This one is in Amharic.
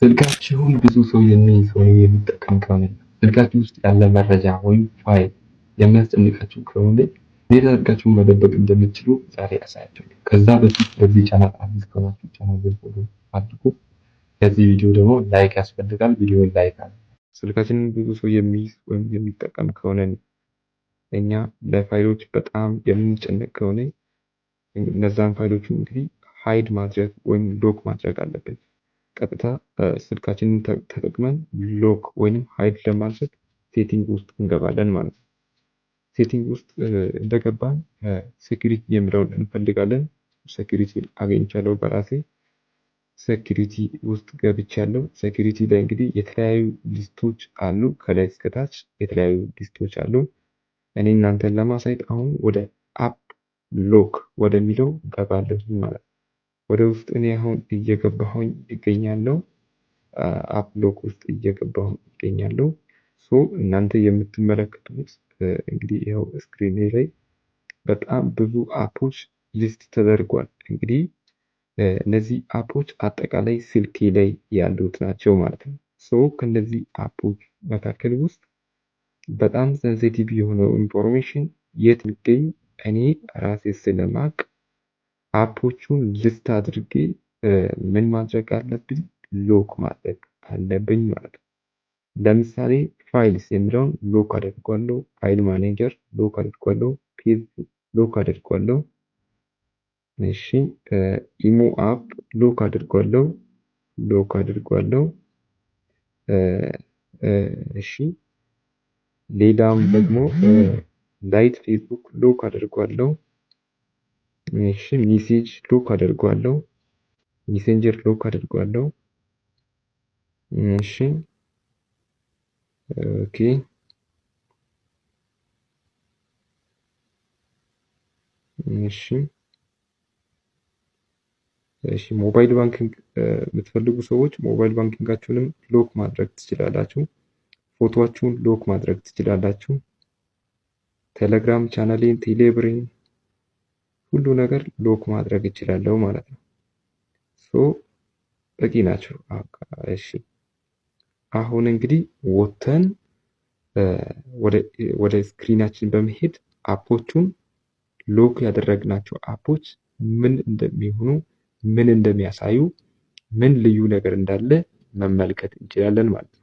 ስልካችሁን ብዙ ሰው የሚይዝ ወይም የሚጠቀም ከሆነ፣ ስልካችሁ ውስጥ ያለ መረጃ ወይም ፋይል የሚያስጨንቃችሁ ከሆነ እንዴት አድርጋችሁ መደበቅ እንደምትችሉ ዛሬ አሳያችኋለሁ። ከዛ በፊት ለዚህ ቻናል አዲስ ከሆናችሁ ቻናሉን follow አድርጉ። ለዚህ ቪዲዮ ደግሞ like ያስፈልጋል። ቪዲዮን like አድርጉ። ስልካችንን ብዙ ሰው የሚይዝ ወይም የሚጠቀም ከሆነ፣ እኛ ለፋይሎች በጣም የምንጨነቅ ከሆነ እነዛን ፋይሎችን እንግዲህ hide ማድረግ ወይም lock ማድረግ አለብን። ቀጥታ ስልካችንን ተጠቅመን lock ወይም hide ለማድረግ setting ውስጥ እንገባለን ማለት ነው። Setting ውስጥ እንደገባን security የሚለውን እንፈልጋለን። Security አግኝቻለሁ፣ በራሴ security ውስጥ ገብቻለሁ። Security ላይ እንግዲህ የተለያዩ list ኦች አሉ። ከላይ እስከታች የተለያዩ list ኦች አሉ። እኔ እናንተን ለማሳየት አሁን ወደ app lock ወደሚለው ገባለሁ ማለት ነው። ወደ ውስጥ እኔ አሁን እየገባሁኝ እገኛለሁ። App lock ውስጥ እየገባሁ እገኛለሁ። So እናንተ የምትመለከቱት እንግዲህ ይኸው screen ላይ በጣም ብዙ app ኦች list ተደርጓል። እንግዲህ እነዚህ app ኦች አጠቃላይ ስልኬ ላይ ያሉት ናቸው ማለት ነው። So ከነዚህ app ኦች መካከል ውስጥ በጣም sensitive የሆነው information የት የሚገኝ እኔ ራሴ ስለማቅ app ኦቹን list አድርጌ ምን ማድረግ አለብኝ? Lock ማድረግ አለብኝ ማለት ነው። ለምሳሌ files የሚለውን lock አደርገዋለሁ። File manager lock አደርገዋለሁ። Facebook lock አደርገዋለሁ። እሺ፣ imo app lock አደርገዋለሁ። Lock አደርገዋለሁ። እሺ፣ ሌላም ደግሞ Lite Facebook lock አደርገዋለሁ። እሺ፣ message lock አደርገዋለሁ። Messenger lock አደርገዋለሁ። እሺ፣ okay፣ እሺ እሺ፣ mobile banking የምትፈልጉ ሰዎች mobile banking ኣችሁንም lock ማድረግ ትችላላችሁ። ፎቶአችሁን lock ማድረግ ትችላላችሁ። ቴሌግራም ቻናሌን፣ ቴሌብሬን ሁሉ ነገር lock ማድረግ እችላለሁ ማለት ነው። So በቂ ናቸው። እሺ፣ አሁን እንግዲህ ወጥተን ወደ screen ኣችን በመሄድ app ኦቹን lock ያደረግናቸው app ኦች ምን እንደሚሆኑ፣ ምን እንደሚያሳዩ፣ ምን ልዩ ነገር እንዳለ መመልከት እንችላለን ማለት ነው።